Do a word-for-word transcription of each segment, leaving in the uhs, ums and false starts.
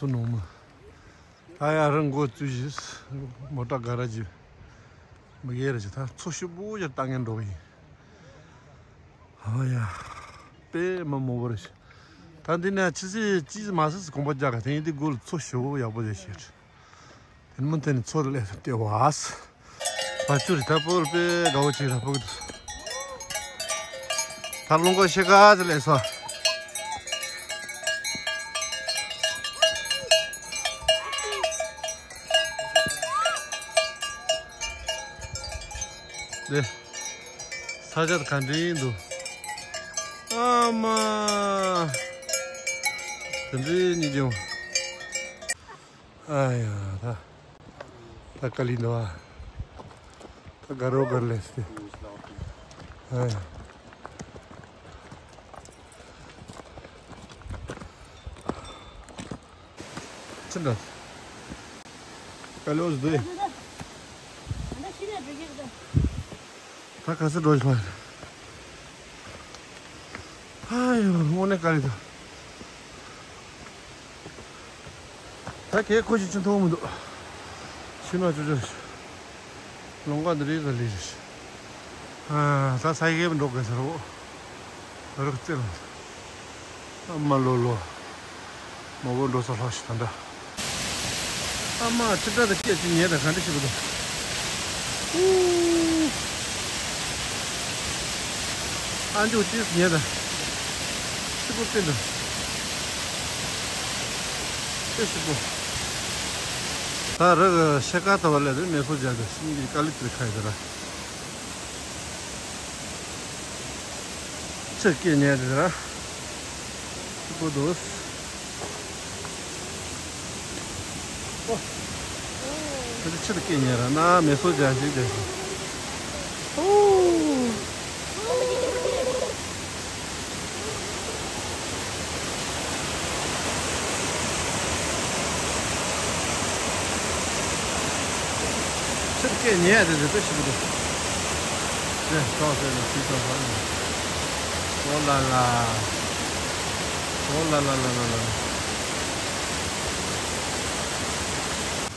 སུ་ནོ་མ། ད་ཡ་རང་འགོ་བཙུགས་ཤིག་མོ་ཊ་ག་ར་ཇི། མི་གེ་ར་ཇི་ད་མཚོ་ཤུ་པོ་ཡར་ལྟ་ངན་འགྲོ་བ་ཡིན། ཨ་ཡ། དཔེ་མ་མོ་བོ་རེད། ད་འདི་ནས་ཆི་སི་ཅི་མ་སི་སི་གོམ་པ་རྒྱག་ག་དེ་ཡིན་དེ་དགུ་ལ་མཚོ་ཤུ་པོ་ཡག་པོ་ཡོད་ཤེས། དེ་མོ་དེ་ནི་ཚོར་ལས་སུ་ལྟེ་བ་ཨ་སི། བ་ཅུ་རི་ཐ་པོར་པེ་དགའ་བོ་ཅིག་ར་ཕུག་ཏུ། ཐར་ལུང་གོ་ཤེ་ཀ་ཙི་ལས་སོ། དེ། ས་ཆ་ག་འདྲ་ཡིན་འདུག་ཨ་མ། དེ་འདྲའི་ཉིད་ཀྱང་། ཨ་ཡ་ད། ད་ཀ་ལི་འདུག་ཨ། ད་ག་རོ་གར་ལས་སི། ཨ་ཡ། ཅི་འདྲ། ཀ་ལོ་སི་འདུག་ད་ག་ས་འགྲོ་ཤོག་ཨ་ཡོ་དངོས་གནས་དཀའ་ལས་འདུག་ད་གས་ཁོ་ཞིག་ཅི་མཐོང་མི་འདུག་ཕྱི་ནང་ཅོ་ཅོ་རེད། ལོང་ག་འདི་རེད་ད་ལི་རེད། ཨ་ད་ས་ཡི་གེ་འགྲོ་དགོས་ཟེར་རོ། རག་རྩེ་ལ། ཨ་མ་ལོ་ལོ། མོ་གོ་འགྲོ་ས་ལྷག་ཤི་ད་འདྲ། ཨ་མ་ཁྲི་ཁྲ་དང་སྐད་ཅིག་ཉལ་དང་ག་འདྲ་ཞིག་གི་འདུག་ཨུ། ཨ་མཆོག་ཅིག་ཉལ་དང་། ཤི་པོ་སྟེ་འདུག་དཔེ་ཤི་པོ། ད་རག་ཤེ་ཀ་ཐོ་བ་ལས་དེ་མེ་སོ་རྒྱག་དེ་སྙིང་གི་དཀའ་ལས་དེ་ཁ་ཡི་དེ་ར། ཕྱིར་སྐྱེལ་ཉལ་དེ་ར། ཤི་པོ་འདུག་ཨོ། ཁྱོད་ཚོ་ཕྱིར་སྐྱེལ་ཉལ་ར་ན་མེ་སོ་རྒྱག་ཞིག་དེ། ཨོ། ཕྱིར་སྐྱེལ་ཉལ་དེ་དེ་དཔེ་ཞིག་འདུག་དེ་ཐོག་ཟེར་ནས་ཕྱིར་ཐོག་ཧོ་ལ་ལ། ཧོ་ལ་ལ་ལ་ལ་ལ།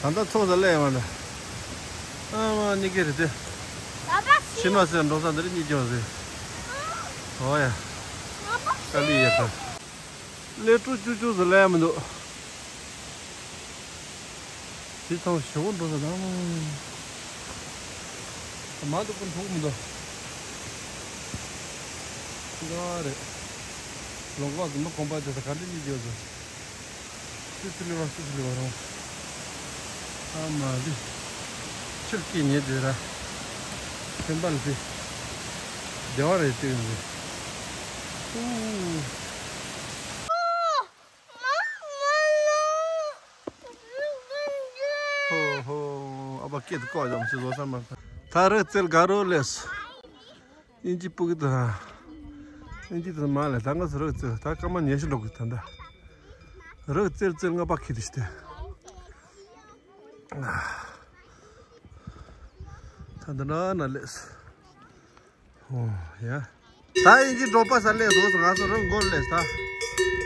ད་ལྟ་ཚོགས་ས་སླེབས་ཡོང་ལ། ཨ་མ་གཉིས་ཀའི་རེད་དེ། ཕྱི་མ་ཟེར་འགྲོ་ས་འདི་རེད་གཉིས་ཀྱང་ཟེར། ཨོ་ཡ། དཀའ་ལས་ཡོད་ད། ཀླད་ཀོར་ཅུ་ཅུ་ཟེར་ལས་མི་འདུག་དེ་ཚང་ཞེ་པོ་འགྲོ་ས་དང་། མ་འདུག་ཀུན་ཐུག་མི་འདུག་འདྲ་རེད། ལོང་གོག་གི་མི་གོམ་པ་དེ་ཚོ་ག་འདྲ་གཉིས་ཀྱང་ཟེར། སི་སི་ལི་བ་སི་སི་ལི་བ་རང་། ཨ་མ་འདི། ཕྱིར་སྐྱེལ་ཉལ་དེ་ར། ཁྱིམ་པ་ལ་དེ། བདེ་བ་རེད་དེ་ཡིན་ཟེར། ཨུ། ཧོ་ཧོ། ཨ་ཕ་སྐད་དུ་ཀོ་ཡོང་ཞིག་བཟོ་ས་མ་ཐག་ད་རེ་རྩེལ་དགའ་རོགས་ལས། ཨིན་ཇི་སྤུ་གུ་དང་། ཨིན་ཇི་དང་མ་ལས་ད་ང་ཚོ་རག་རྩེར་ད་སྐར་མ་ཉི་ཤུ་འགྲོ་གི་ད་ལྟ། རག་རྩེར་རྩེར་ལྔ་པ་ཁི་དི་ཤི་སྟེ། ད་འདི་ན་ན་ལས། ཨོ་ཡ། ད་ཨིན་ཇི་འགྲོ་པ་ས་ལས་རོ་ང་ཚོ་རང་འགོར་ལས་ད།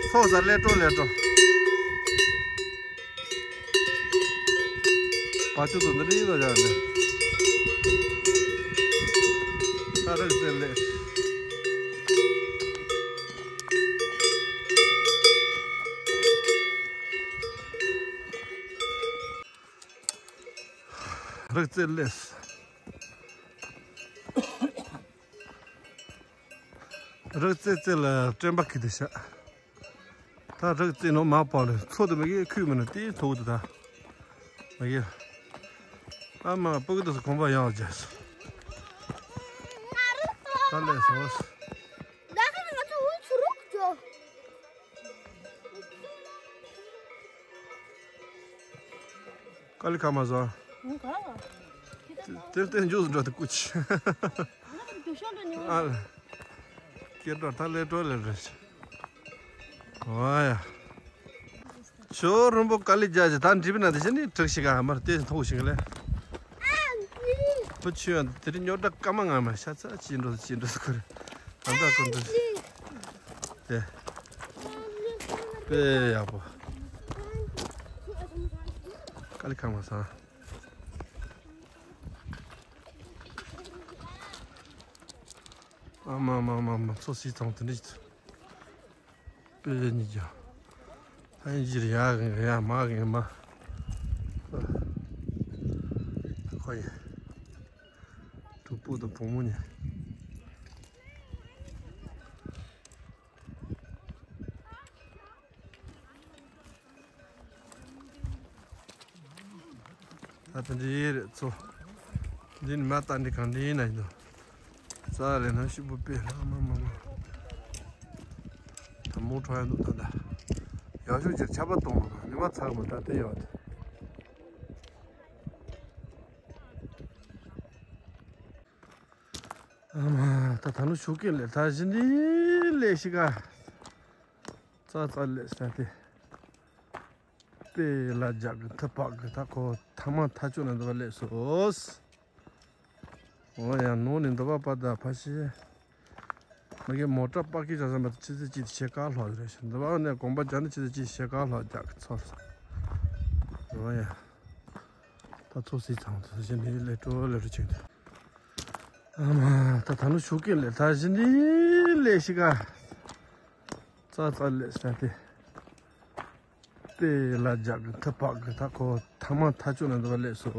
ཚོགས་ས་ལས་འགྲོ་ལས་འགྲོ། བ་ཅུ་དུ་འདི་རིགས་ལ་ཡང་ནས། ད་རག་རྩེར་ལས། རག་རྩེར་ལས། རག་རྩེ་རྩེ་ལ་སྤྲིན་པ་ཁི་དི་ཤ། ད་རག་རྩེ་ནོ་མ་པ་ལ་ཚོ་དུ་མ་གི་ཁུས་མི་ནོ་དེ་ཐོག་ཏུ་ད། མ་གི། ཨ་མ་སྤུ་གུ་དུ་སུ་གོམ་པ་ཡང་རྒྱས། ད་ལས་སོ། ཀ་ལི་ཁ་མ་ཟ། ཏེར་ཏེར་འཇུག་འགྲོ་དུ་ཀུ་ཆི། ཨ་ལ། སྐད་འགྲོ་ད་ལས་འགྲོ་ལས་རེད། ཝ་ཡ། ཞོ་རུམ་པོ་ཀ་ལི་རྒྱ་ཇི་ད་འགྲིབ་ན་དེ་བཞིན་ནི་དྲུག་ཞིག་ག་མར་ཏེ་ཐོག་ཞིག་ལས། ཕུ་ཆུ་ཡང་དེ་རིང་ཉོ་འདྲ་སྐར་མ་ང་མ་ཤ་ཚ་ཅི་འགྲོ་ཅི་འགྲོ་ཁུར། ད་ད་ཁུར་འགྲོ། དེ། དཔེ་ཡག་པོ། ཨ་ལི་ཁང་མ་སང་། ཨ་མ་མ་མ་མ་མཚོ་སི་ཚང་དུ་འདྲི། དཔེ་ཉིད་ཀྱང་། ཧན་ཇིར་ཡ་གི་ཡ་མ་གི་མ། ཁོ་ཡི། གྲོགས་པོ་དང་བུ་མོ་ཉིད། ད་ལྟ་འདི་རེད་ཚོ། འདི་ནི་མ་ལྟ་འདི་གང་འདི་ཡིན་ན་ཡིན་ནོ། རྩ་ལས་ན་ཤི་བོ་པེ་ལ་མ་མ་མ། ད་མོ་ཁྲོ་ཡ་འདུག་ད་ད། ཡག་ཤོས་ཅིག་ཆར་པ་གཏོང་རོགས་ནི་མ་ཚར་མ་ད་དེ་ཡོད། ཨ་མ་ད་ད་ནུ་ཤུགས་ཀྱིས་ལས་ད་བཞིན་འདི་ལས་ཤི་ག་ཙ་ཙ་ལས་ས་དེ། པེ་ལ་རྒྱག་གི་ཐུ་པག་གི་ད་ཁོ་ཐ་མ་ཐ་ཆུ་ན་འདི་བ་ལས་སོ། འོ་ཡང་ནོ་ནི་འདི་བ་པ་ད་ཕ་ཤི། མ་གི་མོ་ཊ་པག་གི་ཅག་ཟམ་པ་ཆི་ཚི་ཅི་ཤེ་ཀ་ལྷོ་རེ་ཤི་འདི་བ་ནས་གོམ་པ་རྒྱ་ནི་ཆི་ཚི་ཅི་ཤེ་ཀ་ལྷོ་རྒྱག་གི་ཚོར་ས། འོ་ཡང་། ད་ཚོ་སི་ཚང་དུ་ཤི་ནི་ལས་ཀྲོ་ལས་རུ་ཆིང་དུ། ཨ་མ་ད་ད་ནུ་ཤུགས་ཀྱིས་ལས་ད་བཞིན་འདི་ལས་ཤི་ག་ཙ་ཙ་ལས་ས་དེ། པེ་ལ་རྒྱག་གི་ཐུ་པག་གི་ད་ཁོ་ཐ་མ་ཐ་ཆུ་ན་འདི་བ་ལས་སོ།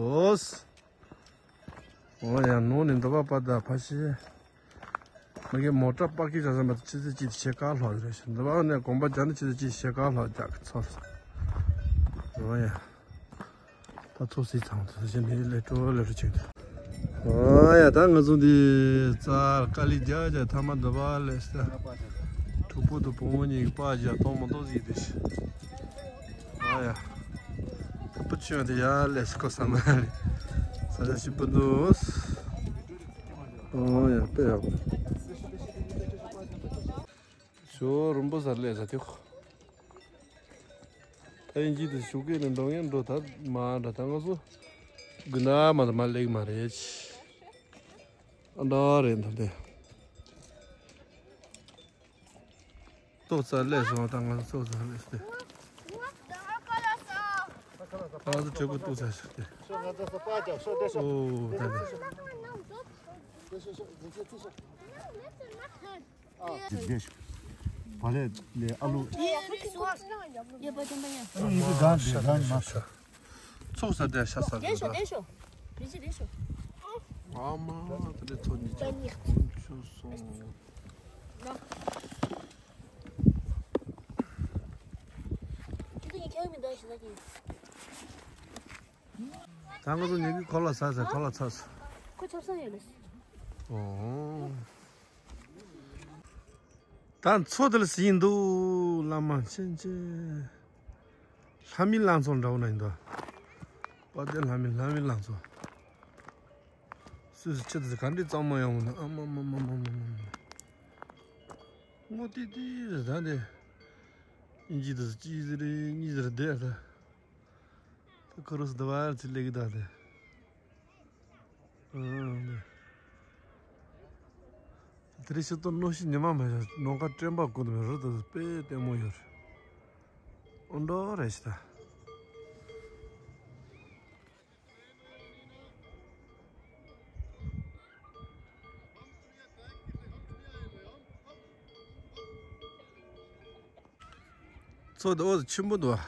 འོ་ཡང་ནོ་ནི་འདི་བ་པ་ད་ཕ་ཤི། མ་གི་མོ་ཊ་པག་གི་ཅག་ཟམ་པ་ཆི་ཚི་ཅི་ཤེ་ཀ་ལྷོ་རེ་ཤི་འདི་བ་ནས་གོམ་པ་རྒྱ་ནི་ཆི་ཚི་ཅི་ཤེ་ཀ་ལྷོ་རྒྱག་གི་ཚོར་ས། འོ་ཡང་། ད་ཚོ་སི་ཚང་དུ་ཤི་ནི་ལས་ཀྲོ་ལས་རུ་ཆིང་དུ། ཨ་ཡ་ད་ང་ཚོ་འདི་རྩ་དཀའ་ལས་རྒྱག་རྒྱག་ཐ་མ་འདི་བ་ལས་ས། གྲོགས་པོ་དང་བུ་མོ་གཉིས་ཀྱི་པ་རྒྱག་གཏོང་མ་གཏོང་ཟིག་དེ་ཤི། ཨ་ཡ། ད་པུ་ཆུང་དེ་ཡ་ལས་ཁོ་ས་མ་རེད། ས་ཆ་ཞིབ་པོ་འདུག་ཨ་ཡ་དཔེ་ཡག་པོ། ཞོ་རིན་པོ་ཟ་ལས་ཟ་ཐུག་ད་ཡིན་གྱི་དུ་ཞུགས་ཀྱི་ནི་འགྲོ་ངན་འགྲོ་ད་མ་འདྲ་ད་ང་ཚོ་དགུན་ན་མ་ད་མ་ལེགས་མ་རེད། ཨ་འདྲ་རེད་ད་དེ། ཏོག་ཙམ་ལས་སོང་ད་ང་ཚོ་ཏོག་ཙམ་ལས་སྟེ། ང་ཚོ་དྲེད་པོ་ཏོག་ཙམ་ཞིག་སྟེ། ཨོ་ད་དེ། འདི་འདྲས་ཤོག་བ་ལས་ལས་ཨ་ལུ། ཨ་ལུ་ཡི་གེ་གང་འདི་གང་མ། ཚོགས་ས་དེ་ཤ་ས་དེ་ཤ། ཨ་མ་དེ་ལས་ཐོན་ནི་ཆུ་སོང་། ད་ང་ཚོ་ཉིན་གྱི་ཁོ་ལ་ས་ས་ཁོ་ལ་ཚ་ས། ཁོ་ཆབ་ས་ཡོད་ལ། ཨོ། ད་མཚོ་དེ་ལ་ཟིན་འདུག་བླ་མ་མཁྱེན་ཆེ། ལྷ་མིའི་ལང་ཚོ་འདྲ་བོ་ན་ཡིན་འདུག་དཔལ་ལྡན་ལྷ་མི་ལྷ་མིའི་ལང་ཚོ། སུས་སུ་ཆེད་དུ་ག་འདྲའི་གཙང་མ་ཡོང་ན་ཨ་མ་མ་མ་མ་མ་མ་མ། སྔོ་ཏི་ཏི་རེད་ད་དེ། ཨིན་ཇི་དུ་གཅིག་ཟེར་གཉིས་ཟེར་བསྡད་ད། ད་ཁོ་རུ་སུ་ད་བར་ཚི་ལེགས་ད་དེ། དེ་རིང་ཤི་ཏོ་གནོད་ཤི་ཉི་མ་མེད་ཀྱང་ནོ་ཀ་སྤྲིན་པ་ཀུན་ཏུ་རི་དུ་དཔེ་ལྟད་མོ་ཡོད་རེད། ཨོ་འགྲོ་རེད་ཤི་ད། མཚོ་དེ་འོ་ཆེན་པོ་འདུག་ཨ།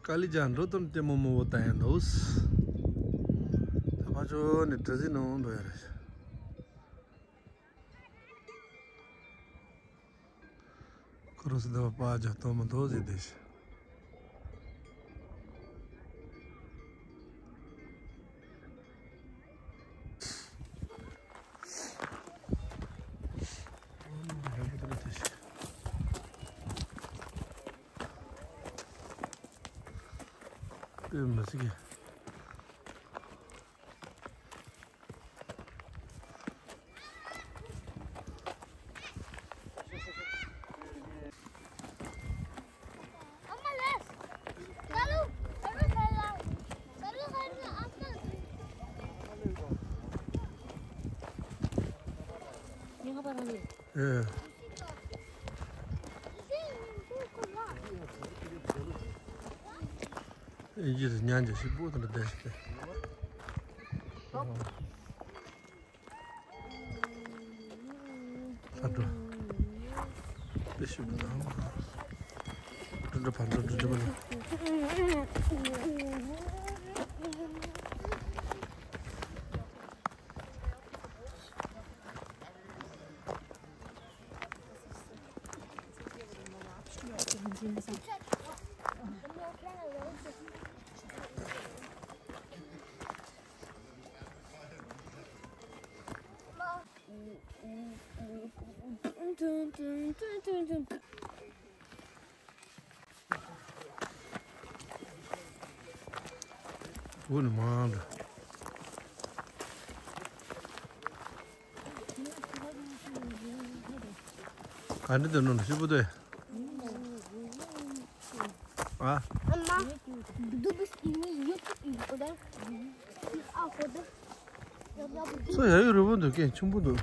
དཀའ་ལས་རྒྱག་འགྲོ་དུམ་ལྟད་མོ་མོ་བོ་ལྟ་ཡང་འདུག་ད་ཕ་ཆོ་ནས་གྲུ་ཟིན་ནང་འགྲོ་ཡ་རེད། ཁོ་རང་སི་ད་པ་ཇ་ཏོ་མ་ཏོ་ཟེར་དེ་ཤི། དཔེ་མི་སྲིད་ཀྱི། ཨེ། ཨིན་ཇི་དུ་ཉན་རྒྱ་ཞིག་པོ་དང་འདྲ་བསྡད་ཞིག་སྟེ། ལྷ་འགྲོ། དེ་ཞིག་པོ་དང་། འགྲོ་འགྲོ་ཕར་འགྲོ་འགྲོ་འགྲོ་མ་ནི། འུ་ནི་མང་འདྲ། ག་འདྲ་འདུག་ནོ་ཞིབ་པོ་དེ། ཨ། སོ་ཡ་ཡོད་རི་བོ་འདུག་གན་ཆུང་པོ་འདུག།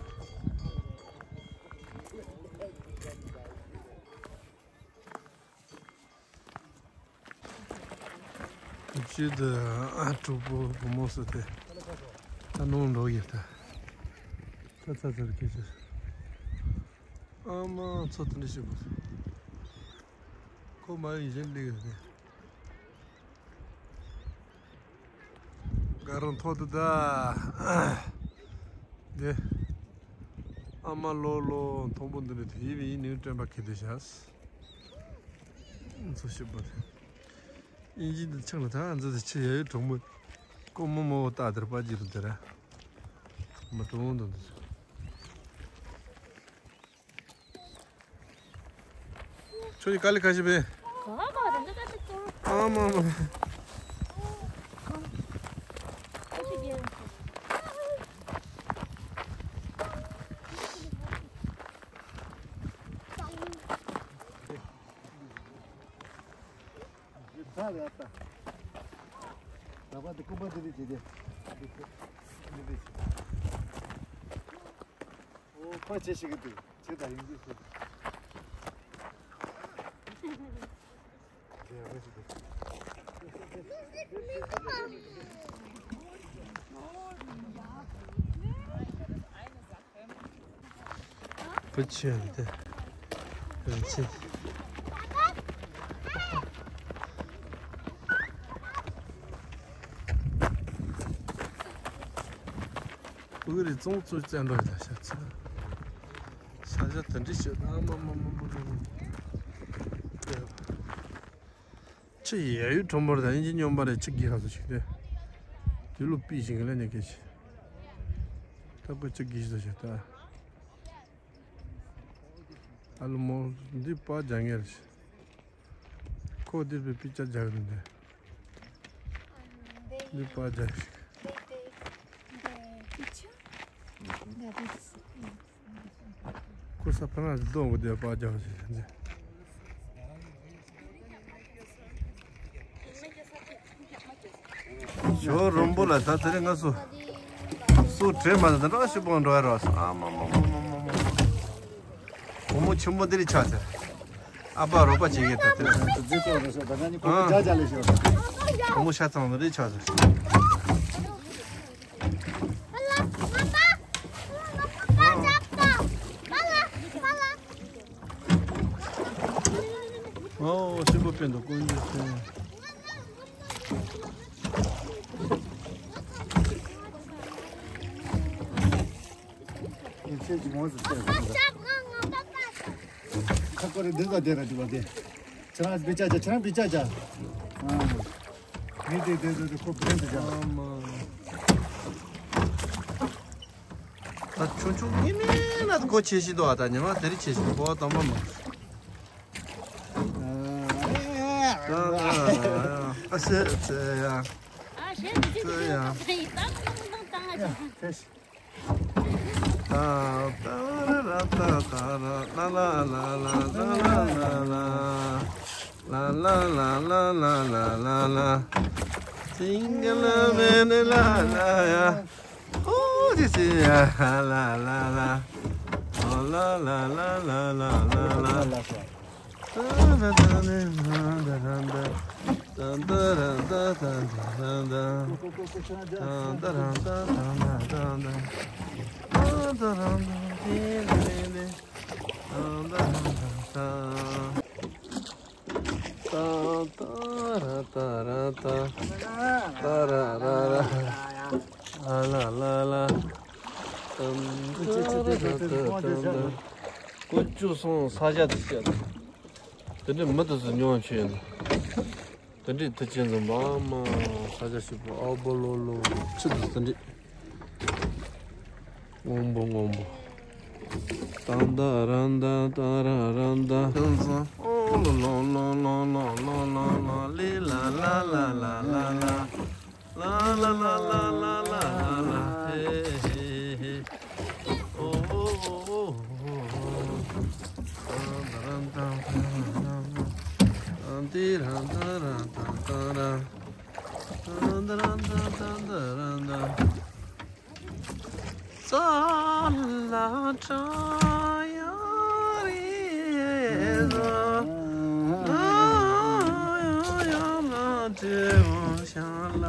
ཅི་འདི་ཨ་གྲོགས་པོ་བུ་མོ་སུ་དེ་ད་ནང་འགྲོ་ཡི་ད། ཚ་ཚ་ཚ་རུ་སྐད་ཆ། ཨ་མ་ཚོ་དེ་འདྲ་ཞིག་པོ། ཁོ་མ་ཡིན་གཞན་ལིག་རེད། ག་རང་ཐོག་ཏུ་ད། དེ། ཨ་མ་ལོ་ལོ་མཐོན་པོ་འདི་འདྲ་དེ་ཡིབ་ཡིན་ནིའུ་དྲན་པ་ཁེ་དེ་བཞག། ཚོ་ཞིབ་པོ་དེ། ཨིན་ཇི་འདི་ཆང་ལ་ད་འཛི་དེ་ཆི་ཡ་ཡོད་གྲོགས་མོ། ཀོ་མོ་མོ་ད་དེར་པ་ཇི་རུ་དེ་ར། མ་གྲོང་དུ་འདི། ཁྱོད་ཀྱི་དཀའ་ལས་ཁ་ཤས་པས། ག་ག་རང་གི་དཀའ་ལས་ཚོར། ཨ་མ་མ། ཁ་ཤས་རྒྱལ། ཚ་རེད་ཨ་ད། ད་པ་དེ་སྐུད་པ་དེ་རེད་བྱེད་དེ། འདི་འདི་བྱེད། ཨོ་ཕ་ཆེ་ཞིག་གི་འདུག་ཆེ་ད་ཡིན་གྱི་ཞིག། བུ་ཆེན་དེ་རིན་ཆེན། བུ་རི་ཙོང་ཙོ་བཙན་འགྲོ་ཡོད་ཤ་ཚ། ཤ་ཤ་དེ་འདྲི་ཤོད་ཨ་མ་མ་མ་མ་མ་མ། ཆི་ཡ་ཡུལ་གྲོང་པར་དང་ཨིན་ཇི་སྙོམས་པ་རེ་ཆི་གི་ཧ་སོ་ཞིག་དེ། དུས་ལོ་པི་ཞིག་ལ་ཉེ་གེ་ཆི། ད་ཀོ་ཆི་གི་ཤི་སོ་ཞིག་ད། ཨ་ལོ་མོ་འདི་པ་རྒྱ་ངེར་ཞིག། ཁོ་འདིར་བའི་པི་ཅ་རྒྱག་རིན་དེ། འདི་པ་རྒྱག་ཞིག། ཁོ་ས་ཕ་ན་གདོང་གི་དེ་པ་རྒྱག་ཞིག་འདི། ཞོ་རོམ་པོ་ལ་ད་དེ་རིང་ང་སུ། སུ་བྲེ་མ་ད་འགྲོ་ཤི་པོ་འགྲོ་ཡ་རོ་ཨ་མ་མ་མ་མ་མ་མ། བུ་མོ་ཆེན་པོ་འདི་རི་ཆགས་ཟེར། ཨ་ཕ་རོགས་པ་བྱེད་ཀྱི་ད་དེ་རིང་། འདི་ཚོ་རེ་ཤོ་ད་ན་ནི་ཁོ་ཨ། ཇ་ཇ་ལེ་ཤོ་ད། བུ་མོ་ཤ་ཚང་འདི་རི་ཆགས་ཟེར། ཨོ་ཤི་པོ་པན་དུ་ཀུན་གྱི་སེ། ཡིན་ཆེན་གྱི་ངོས་སུ་བལྟས་སོང་། ཁ་ཁོ་རེ་འདི་ལ་བསྡད་ར་འདི་བ་དེ། ཁྱེད་རང་བི་ཅ་ཅ་ཁྱེད་རང་བི་ཅ་ཅ། ཨ། མི་དེ་དེ་དེ་དེ་ཁོ་བི་ཅ་ཅ། ཨ་མ། ད་ཆུང་ཆུང་ཉི་མ་ན་གོ་ཆེ་ཤི་དོ་ཨ་ད་ཉི་མ་དེ་རི་ཆེ་ཤི་གོ་དམ་པ་མ། ཨ་སེ་སེ་ཡ། ཨ་ཤེས་ཀྱི་ཅི་ཟེར་ཡ། ད་ཡི་ད་ད་ད་ད་ད། ད་ད་ར་ད་ད་ར་ལ་ལ་ལ་ལ་ལ་ལ། ལ་ལ་ལ་ལ། ཅིང་ག་ལ་མེ་ནེ་ལ་ལ་ཡ། ཨོ་ཅི་སི་ཡ་ལ་ལ་ལ། ཨོ་ལ་ལ་ལ་ལ་ལ་ལ་ལ། ད་ད་ད་ནེ་ད་ད་ད་ད། དཀོན་མཆོག་གསུམ་ས་ཆ་དེ་བཤད། དེ་འདྲའི་མི་དེ་ཚོ་ཉོ་ཆོད་ཡིན། དེ་འདྲའི་དུས་ཆེན་འཛོམས་པ་མ། ས་ཆ་ཞིག་པོ་ཨ་བོ་ལོ་ལོ་ཆུ་དེ་དེ་འདྲའི། སྔོན་པོ་སྔོན་པོ། ཏང་ཏ་རང་ཏ་ཏ་ར་རང་ཏ། ཏང་ཏ་ཨོ་ལོ་ལོ་ལོ་ལོ་ལོ་ལོ་ལོ་ལོ་ལི་ལ་ལ་ལ་ལ་ལ་ལ། ལ་ལ་ལ་ལ་ལ་ལ་ལ་ཧེ་ཧེ་ཧེ། ཨོ་ཨོ་ཨོ་ཨོ། ཏང་ཏ་རང་ཏ་ཏ་ར་རང་ཏ། ཏང་ཏི་རང་ཏ་རང་ཏ་ཏ་ར། ཏང་ཏ་རང་ཏ་ཏ་ཏ་རང་ཏ། ཙ་ལ་ཏྲ་ཡ་རེ་ཟ། ན་ཡ་ཡ་ལ་ཏྲེ་བ་ཤ་ལ་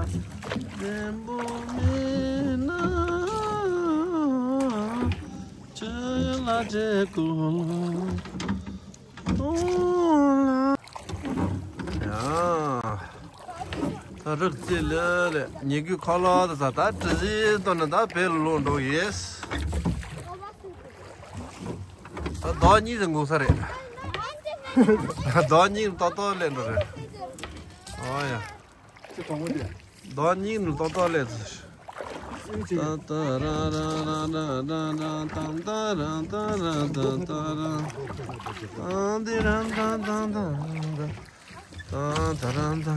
བདེན་པོ་མེད་ན། ཆུ་ལ་ཏྲེ་ཀུ་ལ། ཡ། ད་རིག་རྩེ་ལེ་ལེ། ཉི་གུའི་ཁ་ལག་ད་ཟ། ད་གྲུ་གཟིངས་བཏོན་ནས་ད་བལ་ལོག་འགྲོ་ཡེས། ད་ཟླ་གཉིས་ཟིན་དགོས་ས་རེད། ཟླ་གཉིས་ཏག་ཏག་སླེབས་འགྲོ་རེད། ཨོ་ཡ། ཅི་དང་པོ་དེ། ཟླ་གཉིས་ནས་ཏག་ཏག་སླེབས་ཚར། ཏ་ཏ་ར་ར་ར་ར་ར་ར། ཏང་ཏ་ར་ཏ་ར་ཏ་ཏ་ར། ཏང་ཏི་ར་ཏ་ཏ་ཏ་ཏ། ཏང་ཏ་ར་ཏ།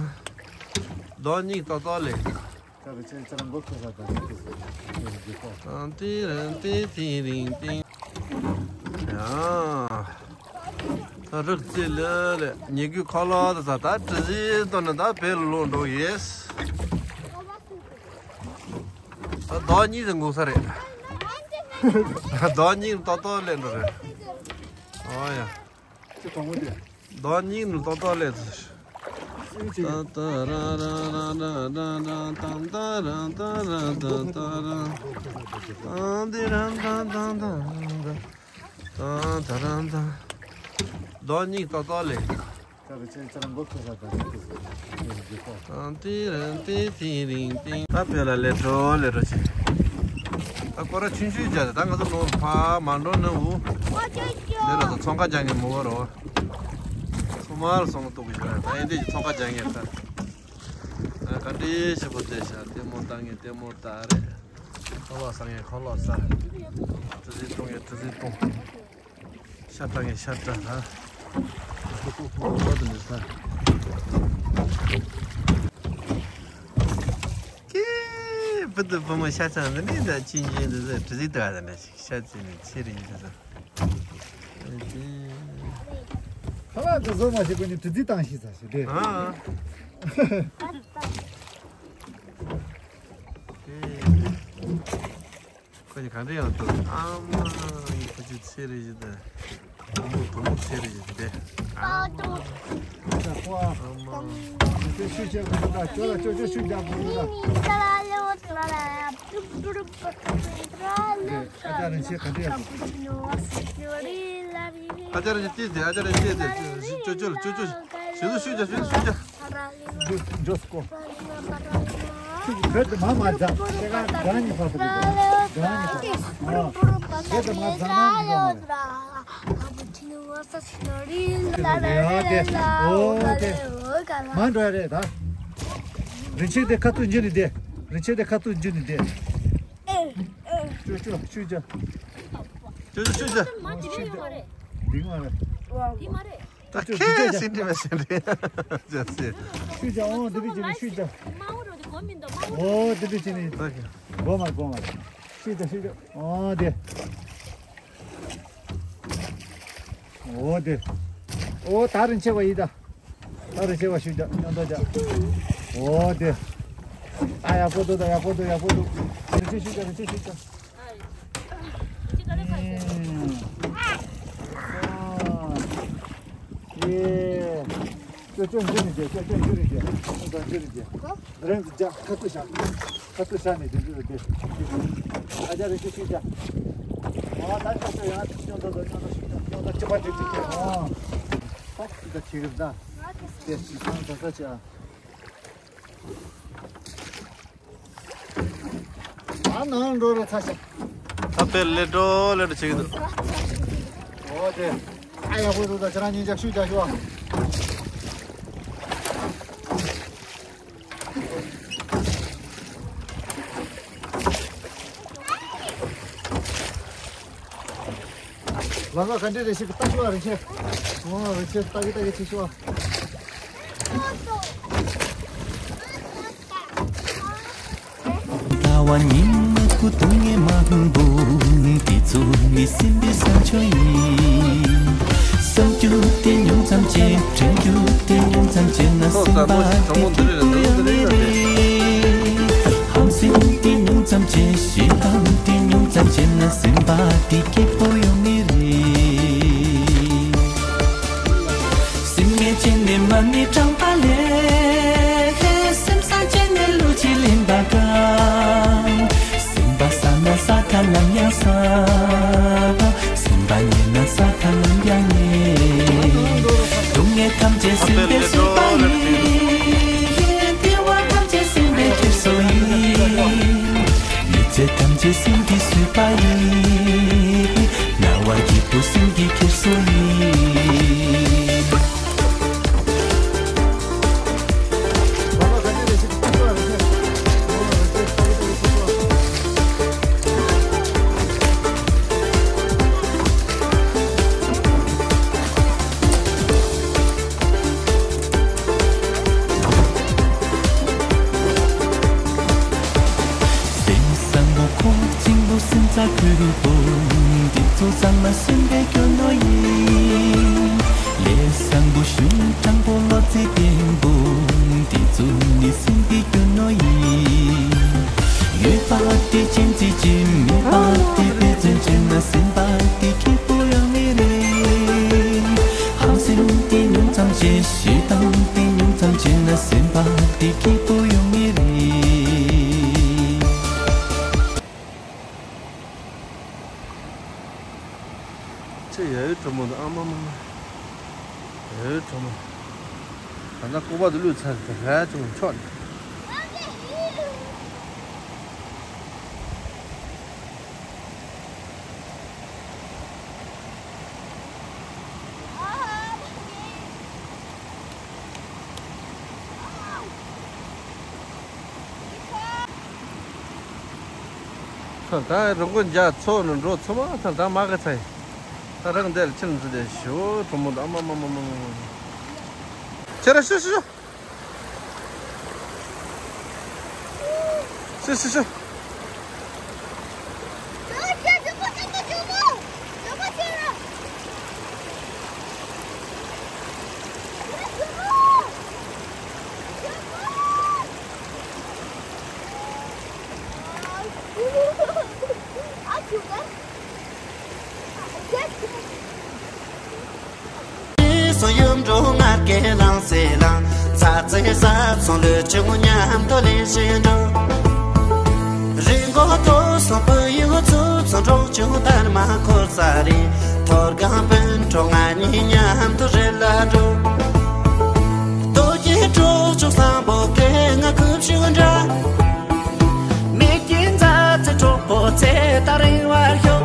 ཟླ་གཉིས་ཏག་ཏག་སླེབས། ཏང་ཏི་ར་ཏི་ཏི་རིང་ཏིང་། ཡ། ད་རིག་རྩེ་ལེ་ལེ། ཉི་གུའི་ཁ་ལག་ད་ཟ། ད་གྲུ་གཟིངས་བཏོན་ནས་ད་བལ་ལོག་འགྲོ་ཡེས། ད་ཟླ་གཉིས་ཟིན་དགོས་ས་རེད། ཟླ་གཉིས་ཏག་ཏག་སླེབས་འགྲོ་རེད། ཨོ་ཡ། ཅི་དང་པོ་དེ། ཟླ་གཉིས་ནས་ཏག་ཏག་སླེབས་ཚར། ཏ་ཏ་ར་ར་ར་ར་ར་ར། ཏང་ཏ་ར་ཏ་ར་ཏ་ཏ་ར། ཏང་ཏི་ར་ཏ་ཏ་ཏ་ཏ། ཏང་ཏ་ར་ཏ། ཟླ་གཉིས་ཏག་ཏག་སླེབས། ཏང་ཏི་ར་ཏི་ཏི་རིང་ཏིང་། ད་བོད་ལ་ལས་འགྲོ་ལས་འགྲོ་བྱེད། ད་སྐོར་ར་ཆུང་ཆུང་བྱས། ད་ང་ཚོ་ནོར་ཕ་མ་འགྲོ་ནི་འུ། འདི་ར་ད་ཚོང་ཁ་རྒྱག་མཁན་མོ་བ་རོ། ཚོང་མ་ལ་སོང་གཏུག་གི་ཞོར་ད་ཡིན་དེ་ཚོང་ཁ་རྒྱག་མཁན་ད། ཨ་ག་འདྲའི་ཞེ་པོ་བསྡད་ཤག་ལྟད་མོ་ལྟ་མཁན་ལྟད་མོ་ལྟ་རེད། ཁོ་ལོ་ཟ་མཁན་ཁོ་ལོ་ཟ། གྲུ་གཟིངས་གཏོང་མཁན་གྲུ་གཟིངས་གཏོང་། ཤ་བཏང་ངས་ཤ་བཏང་ཧ། ཨོ་དེ་འདྲ་ས། ཀི། བུ་དང་བུ་མོ་ཤ་ཚང་འདི་འདྲ་འདྲ་ཆུང་ཆུང་འདི་ཚོ་གྲུ་གཟིངས་བཏང་ད་འདྲ་ཞིག་ཤ་བཙལ་ནས་ཚེ་རིང་འདི་ཚོ། ཁ་ལག་དེ་བཟོ་མ་ཤེས་པ་ནི་གྲུ་གཟིངས་བཏང་ཤེས་ས་ཞིག་རེད། ཨ། ཁོ་གཉིས་ག་འདྲ་ཡང་འདུག་ཨ་མ་ཡིན་ཁོ་ཚོའི་ཚེ་རིང་ཞིག་དང་། བུ་མོ་བུ་མོ་ཚེ་རིང་ཞིག་དེ། ཨ་མ། ཨ་མ། ཁྱོད་ལ་ཅོ་ཅོ་ཤུགས་རྒྱག་དགོས་ལ། ཨ་ཅག་རིན་ཆེན་ག་འདྲ་ཡང་འདུག་ཨ་ཅག་རིན་ཆེན་ལྟོས་ཏེ། ཨ་ཅག་རིན་ཆེན་ལྟོས་ཏེ། ཅོ་ཅོ་ལ་ཅོ་ཅོ། ཞེ་དུ་ཤུགས་རྒྱག་ཞེ་དུ་ཤུགས་རྒྱག་འཇོ་འཇོ་སྐོ། ཁྱོད་ཀྱི་བོད་དུ་མ་མ་འཛམ་དེ་ག་གང་ཉིད་ཕ་ཕུ་གི་འདུག་གང་ཉིད་ཕ་བོད་དུ་མ་འཛམ་ན་མི་འགྲོ་བ་རེད། ཨོ་དེ། མ་འགྲོ་ཡ་རེད་ད། རིན་ཆེན་དེ་ཁ་ཐུག་འཇུ་ནི་དེ། རིན་ཆེན་དེ་ཁ་ཐུག་འཇུ་ནི་དེ། ཅོ་ཅོ་ཤུགས་རྒྱག་ཅོ་ཅོ་ཤུགས་རྒྱག་མ་དེ་མ་རེད། འདི་མ་རེད། འདི་མ་རེད། ད་ཁྱེད་སེམས་ཁྲལ་མ་བྱེད་རེད། ཅོ་ཅོ། ཤུགས་རྒྱག་ཨོ་དེ་འདྲ་བྱས་ནས་ཤུགས་རྒྱག་ཨོ་དེ་འདྲ་བྱས་ནས། སྒོ་མ་སྒོ་མ། ཤུགས་རྒྱག་ཤུགས་རྒྱག་ཨོ་དེ། ཨོ་དེ། ཨོ་ད་རིན་ཆེ་བ་ཡིན་ད། ད་རིན་ཆེ་བ་ཤུགས་རྒྱག་མཉམ་དུ་རྒྱག་ཨོ་དེ། ཨ་ཡག་པོ་འདུག་ད་ཡག་པོ་འདུག་ཡག་པོ་འདུག་རིན་ཆེ་ཤུགས་རྒྱག་རིན་ཆེ་ཤུགས་རྒྱག་ཨེ། ཨེ། ཅོ་ཅོ་འཇུ་རེ་རྒྱལ། ཅོ་ཅོ་འཇུ་རེ་རྒྱལ། ཅོ་ཅོ་འཇུ་རེ་རྒྱལ། རེང་དུ་རྒྱ་ཁ་ཐུག་བཞག་ཁ་ཐུག་བཞག་ནས་དེ་འདྲ་རེ་རྒྱལ། ཨ་ཅག་རེ་ཤི་ཤི་རྒྱ། ཨ་ད་ཅོ་ཅོ་ཡང་ཅི་ཅོ་ད་ད་ཅོ་ད་ཤི་ཅོ་ཅོ་ད་ཅི་པ་ཅི་ཅི་ཅི། ཨ་ད་ཅི་གི་ད། དེ་ཅི་སང་ད་ད་ཅི་ཨ། ཨ་ནང་འགྲོ་རེ་ཚ་ཤ། ད་དཔེ་ལེ་འགྲོ་ལེ་འགྲོ་བྱེད་ཀྱི་འདུག་འོ་དེ། ཨ་ཡག་པོ་འདུག་ད་ཁྱེད་རང་ཉིན་ཞག་ཤུ་རྒྱག་ཤོག་ཨ། ལ་ལ་ག་འདྲེ་རེ་ཞིག་ལྟ་ཤོག་ཨ། རེ་ཆེ། ཨོ་རེ་ཆེ་ལྟ་གི་ལྟ་གི་ཆེ་ཤོག་ཨ། ཟླ་བ་ཉི་མ་སྐུ་གདུང་ངེས་མང་པོ། དེ་ཚོ་ནི་སེམས་པའི་བསམ་སྤྱོད་ཡིན། བསམ་རྒྱུ་དེ་ཉུང་ཙམ་བྱས། དྲན་རྒྱུ་དེ་ཉུང་ཙམ་བྱས་ན། སེམས་པ་དེ་སྐྱིད་པོ་ཡོང་ངེས་རེད། ཧམ་སེམས་དེ་ཉུང་ཙམ་བྱས། ཞེ་སྡང་དེ་ཉུང་ཙམ་བྱས་ན། སེམས་པ་དེ་སྐྱིད་པོ་ཡོང་ངེས་རེད། སེམས་ངན་བྱས་ནས་མ་ཎི་བགྲངས་པ་ལས། སེམས་བཟང་བྱས་ནས་བློ་གཅིག་ལེན་པ་དཀའ། སེམས་པ་བཟང་ན་ས་མཐའ་ནམ་ཡང་བཟང་། སེམས་པ་ངན་ན་ས་མཐའ་ནམ་ཡང་ངན། སྡུག་བསྔལ་ཐམས་ཅད་སེམས་པས་བཟོས་པ་ཡིན། བདེ་བ་ཐམས་ཅད་སེམས་པའི་འཁྱེར་སོ་ཡིན། མི་ཚེ་ཐམས་ཅད་སེམས་ཀྱིས་བཟོས་པ་ཡིན། སྣང་བ་སྐྱིད་པོ་སེམས་ཀྱི་འཁྱེར་སོ་ཡིན། སེམས་བཟང་པོ་ཁོག་ཆེན་པོ་སེམས་རྩ་ཁོལ་པོ། འདི་ཚོ་ཚང་མ་སེམས་པའི་རྒྱུ་ནོར་ཡིན། ལས་བཟང་པོ་གཞུང་དྲང་པོ་བློ་རྩེ་བརྟན་པོ། འདི་ཚོ་ནི་སེམས་ཀྱི་རྒྱུ་ནོར་ཡིན། ཡོད་པ་དེ་སྤྱན་གཟིགས་བྱེད། མེད་པ་དེ་འབད་བརྩོན་བྱས་ན། སེམས་པ་དེ་སྐྱིད་པོ་ཡོང་ངེས་རེད། ཧམ་སེམས་དེ་ཉུང་ཙམ་བྱས། ཞེ་སྡང་དེ་ཉུང་ཙམ་བྱས་ན། སེམས་པ་དེ་སྐྱིད་པོ་ཡོང་ངེས་རེད། ཁྱེད་ཡ་ཡོད་གྲོགས་མོ་འདུག་ཨ་མ་མ་མ། ཡ་ཡོད་གྲོགས་མོ། ད་ལྟ་ལྐོག་པ་དུ་ལུས་ཚར་ད་ར་ཅུང་ཆོག་ནས། ད་རུང་གོ་འཇའ་ཚོགས་ནས་འགྲོ་ཚོ་མ་ཐང་ད་མ་ག་ཚ་ཡིན། ད་རང་འདི་ལ་ཕྱིར་འཛུལ་ཏེ་ཞོ་གྲོགས་མོ་ད་མ་མ་མ་མ་མ། ཁྱེད་ར་ཤོ་ཤོ་ཤོ། ཤི་ཤི་ཤི། སོ་ཡུམ་འགྲོ་ངར་སྐད་ལངས་སེ་ལངས། ཚ་ཚེ་ས་ཚོང་ལུས་ཆུང་མཉམ་དུ་ལེན་བཞིན་འགྲོ། རི་མགོ་ཐོ་སོང་བུ་ཡུ་ཚུ་ཚོ་འབྲོག་ཆུང་དར་མ་འཁོར་ས་རེད། ཐོར་སྒང་སྤུན་གྲོགས་ང་གཉིས་མཉམ་དུ་རི་ལ་འགྲོ། རྡོ་རྗེ་གྲོགས་ཆོག་བཟང་པོ་སྐད་ང་ཁུབ་ཤུགས་འདྲ། མིག་གི་མཛའ་བརྩེ་གྲོགས་པོ་ཚེ་ད་རིང་བར་ཤོག